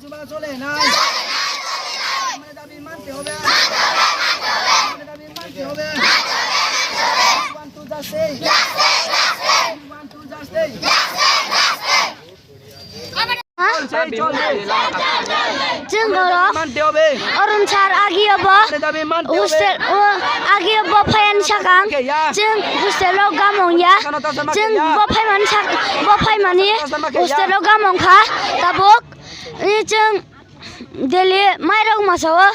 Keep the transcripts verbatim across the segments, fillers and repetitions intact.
চুবা চলে না। আমাদের দাবি মানতে হবে। আমাদের দাবি মানতে হবে। We want to justice. We want to justice. Ha? চলছে, চলছে। Chwng oro মানতে হবে। Arun sir agi obo. Dabi mante hobe. Hostel o agi obo phayan sakang. Chwng hostel o gamong ya. Chwng bo phaiman sak bo phaimani hostel o gamong kha. Tabuk chwng daily mairok masao.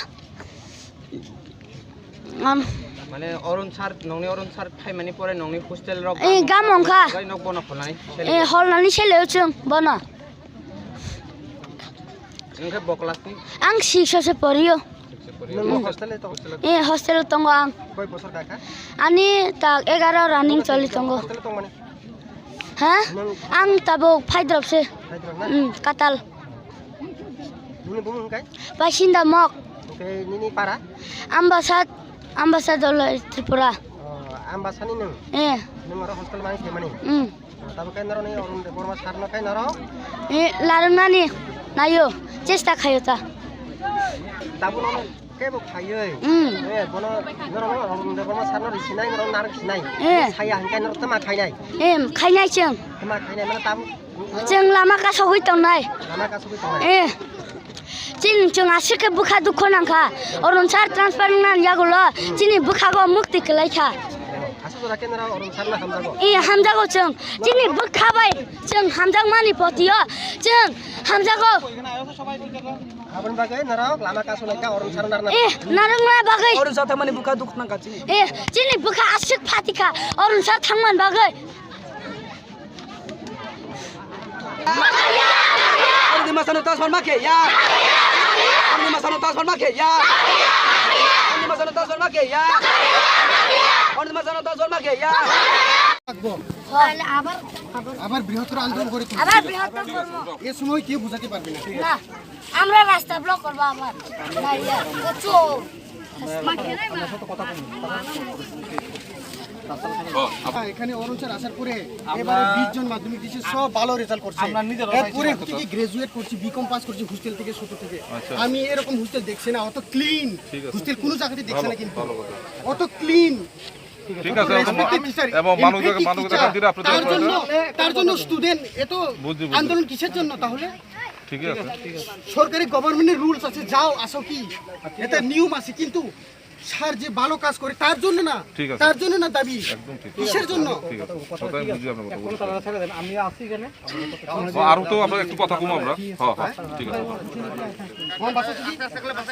Mane Arun sir, nongni Arun sir phaimani pore nongni hostel rok. Eh, gamong kha. Nok bono holnani. Eh, holnani sele chwng bono. Wngkhe bo class ni? Ang six o se porio. Nung hostel o tongo? Eh, hostel o tongo ang. Koi bosor kakha? Ani tak egaro running choli tongo. Hostel o tongmani? Ha? Ang tabuk phaidrop se. Phaidrop na? Hmm, katal. Nini bumung hwnkhe? Pasinda Mok. Hwnkhe nini para? Ambasa, Ambasa Dolai Tripura. Oh, Ambasa ni nung? Eh. Nung oro hostel mani khaimani? Hmm. Tabuk khe norok ni Arun Debbarma sir no khe norok? Eh, larwknani naio, chesta khaio ta. Tabuk no kebo khaioi. Hmm. Eh, bono norok no Arun Debbarma sir no risinai, norok narwk sinai. Eh. Saya hwnkhe norok tama khainai. Eh, khainai chwng. Tama khainai mane tabuk. Chwng lama kasogwi tongnai. Lama kasogwi tongnai. Eh. Chini chwng aswk khe bwkha dukho nangkha. Arun sir transfer wngna yagulo chini bwkhago mukti kwlai kha. Aswk jora khe norok Arun sir no hamjago? Eh, hamjago chwng. Chini bwkha bai chwng hamjakmani potio chwng hamjago. Aboni bagwi norok lama kasonai kha Arun sir narwkna. Eh, narwkna bagwi. Arun sir thangmani bwkha dukho nangkha chini. Eh, chini bwkha aswk phati kha Arun sir thangmani bagwi. Arun Dima Sanu transfer ma khe ya. Arun Dima Sanu transfer ma khe ya. Arun Dima Sanu transfer ma khe ya. Arun Dima Sanu transfer ma khe ya. তাহলে আবার আবার বৃহত্তর আন্দোলন গড়ে তুলবে। আবার বৃহত্তর করবো। এ সময় কেউ বুঝাতে পারবে না। না, আমরা রাস্তা ব্লক করবো আবার। না, ইয়ে, তো চোর। হ্যাঁ, এখানে অরুণ স্যার আসার পরে এবারে বিশ জন মাধ্যমিক দিয়েছে, সব ভালো রেজাল্ট করছে। আমরা নিজেরাও এরপরে পাইছি। হচ্ছে কি গ্র্যাজুয়েট করছি, বিকম পাস করছি হোস্টেল থেকে, ছোট থেকে। আচ্ছা। আমি এরকম হোস্টেল দেখছি না, অত ক্লিন হোস্টেল কোনো জায়গাতে দেখছি না কিন্তু। অত ক্লিন। ঠিক আছে, এবং রেসপেক্টেড টিচার, এবং মানবিকতা, এমপি মানবিকতা টিচার, খাতিরে আপনি তার জন্য, তার জন্য স্টুডেন্ট এত বুঝছি, বুঝছি। আন্দোলন কিসের জন্য তাহলে? ঠিক আছে। সরকারি গভর্নমেন্টের রুলস আছে, যাও আসো কি, এটা নিয়ম আছে, কিন্তু স্যার যে ভালো কাজ করে তার জন্য না, ঠিক আছে। তার জন্য না দাবি। একদম ঠিক। কিসের জন্য? ঠিক আছে। কথা আমি বুঝি আপনার কথা বলছি। ছেড়ে দেন, আমি আছি এখানে। ও, আরো তো আমরা একটু কথা কম আমরা। হ্যাঁ, হ্যাঁ, ঠিক আছে। আমার বাসা কি?